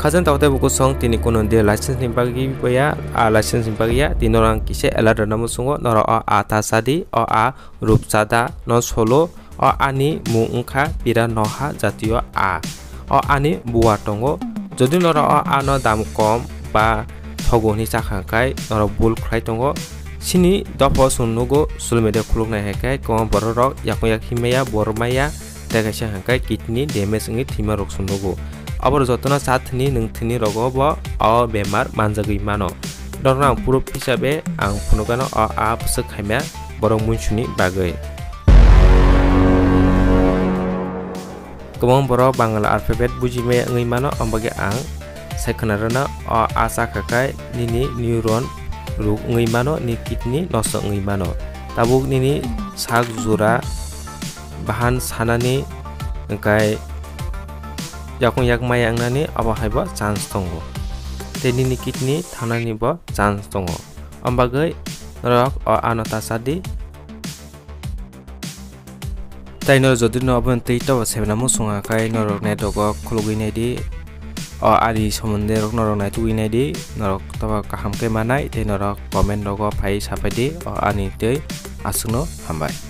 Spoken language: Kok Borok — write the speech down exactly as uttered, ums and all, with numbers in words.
Khajang tao tei buku song tini kuno de license ni bagwi ya, a license ni bagwi ya, tini norok ang kisa alert rwna muchungo, norok o a ta chadi, o a rupchada no solo, o ani mung wngkha pira noha jatiyo a. O ani buwa tongo. Jodi norok o a no dam kom ba thogo hwnwi chakha hwnkhe norok bul khlai tongo. Chini dopho chwng nugo, social media khuluknai hai khe kwbangma borok rok yakung yak himya, bor maya, tei kaisa hwnkhe kidney damage wngwi thwima rok chwng nugo. Oborok jotono cha thwni nwng thwni rogo bo o bemar manjagwi mano. Norokno ang proof hisabe ang phunukgano o a bwswk khaimya borok muisuni bagwi. Kwbang borok Bangla alphabet bujimaya wngwi mano, omo bagwi ang sai khwna rwna o a chakha khai nini neuron ruk wngwi mano, ni kidney nosto wngwi mano. Tabuk nini sak jora bahan sanani hwnkhe yakung yak maya wngnani abo hai bo chance tongo, tei nini kidney thangnani bo chance tongo. Omo bagwi norok o ano ta chadi. Tei norok jodi no obo twi tobo sebna muchunga khai norok net rogo khulugwi naidi. O ani somonde rok norok naitugwi naidi. Norok tobo kaham khe manai tei norok comment rogo phai sapaidi. O ani tei aswkno hambai.